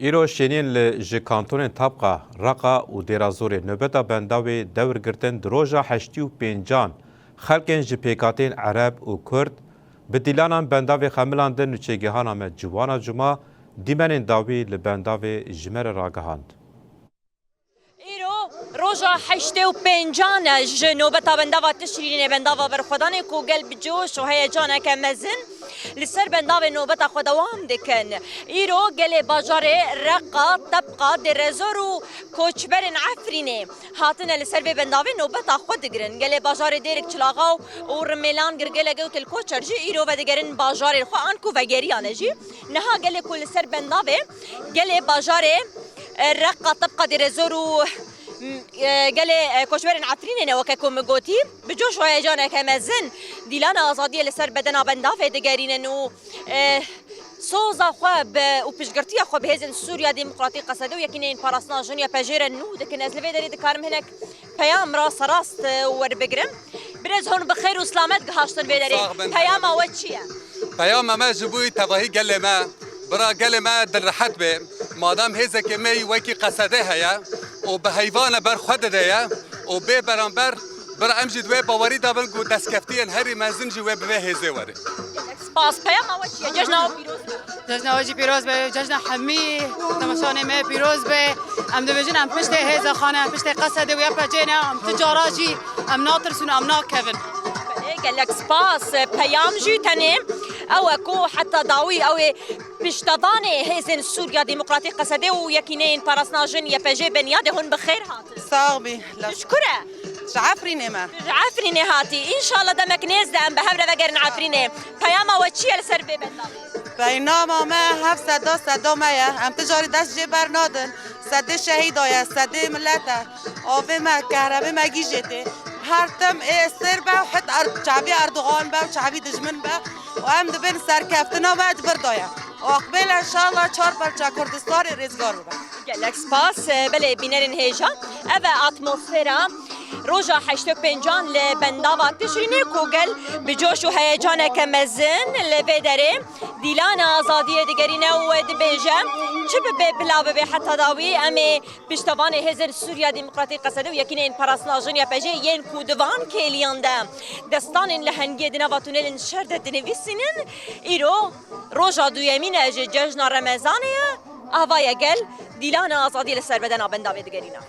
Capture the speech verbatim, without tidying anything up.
Îro şêniyên li ji kantonên Tabqa, Reqa û Dêrazorê nobeta bendavê dewr girtin di roja heştê û pêncan xelkên ji pêkhateyên Ereb û Kurd bi dîlanan bendavê xemilandin û çêgihana me Ciwana Cuma dîmenên dawî li bendavê ji me re ragihand. Îro roja heştê û pêncan e ji nobeta bendava Tişrînê, bendava berxwedanê ku gel bi coş û heyecaneke mezin li ser bendavê nobeta xwe dewam dikin. Îro gelê bajarê Reqa, Tebqa, Dêrezor û koçberên Efrînê hatine li ser vê bendavê nobeta xwe digirin. Gelê bajarê Dêrik Çilaxaw û Rimêlan, Girgele Gewt li Koçer jî îro vedigerin bajarên xwe an ku vegeriyane jî. Niha gelê ku li ser bendavê gelê bajarê, e, Reqa, Tebqa, Dêrezor û, m, e, gelê, e, koçberên Efrînê ne weke ku min gotî, bi coş û heyecaneke mezin dîlana azadiyê li ser bedena bendavê digerînin û, e, soza xwe bi, û piştgirtiya xwe bi Hêzên Sûriya Demokratîk, Qesede û Yekîneyên Parastina Jin, YPJ'ê re nû dikin. Ez li vê derê dikarim hinek peyam rasterast, e, werbigirim. Birêz, hûn bi xêr û silamet gihaştin vê derê. Sax bin. Peyama we çi ye? Peyama me ji bo tevahî gelê me, bira gelê me dilrehet be. Madem hêzeke me yî wekî Qesedê heye û bi heyvana ber xwe dide ye û bê beramber, bira em jî di wê bawerî de bin ku destkeftiyên herî mezin jî wê bi vê hêzê were. Gelek spas. Peyama we çi ye? Cejna we pîroz be. Cejna we jî pîroz be, cejna hemî temaşanê me pîroz be. Em dibêjin em piştê hêza xwe ne, em piştê Qesedê û YPJ'ê ne, em ti cara jî em natirsin, em nakevin. Belê, gelek spas. Peyam jî tenê ew e ku heta dawî ew ê piştevanê Hêzên Sûriya Demokratîk, Qesedê û Yekîneyên Parastina Jin, YPJ'ê, bin. Yadê, hûn bi xêr hatin. Sax bî. Tu ji kur e? Ji Efrînê me. Tu ji Efrînê hatî. Înşallah demek nêz de em bi hev re vegerin Efrînê. Peyama we çi ye li ser vê bendavê? Peyama me hev seda seda me ye. Em ti carî dest jê bernadin. Sedê şehîda ye, sedê milet e. Avê me, kehrebê me gîjê tê. Her tim ê sêr be, hit Er-, çavî Erdogan be, çavî dijmin be. Û em dibên serkeftina me di vir de ye. Aqbêl înşallah çar parça Kurdistanê rêzgar bibe. Gelek spas. Belê, bînerên hêja, ev e atmosfera roja heştê û pêncan li bendava Tişrînê ku gel bi coş û heyecaneke mezin li vê derê dîlana azadiyê digerîne û dibêje, çi bibe bila bibe, heta dawî em ê piştevanê Hêzên Sûriya Demokratîk, Qesedê û Yekîneyên Parastina Jin, YPJ'ê, yên ku di van kêliyan de destanên lehengiyê di nava tunelên şer de dinivîsînin, îro roja duyemîn e ji cejna Remezanê ye. Ava ye gel dîlana azadiyê li ser bedena bendavê digerîne.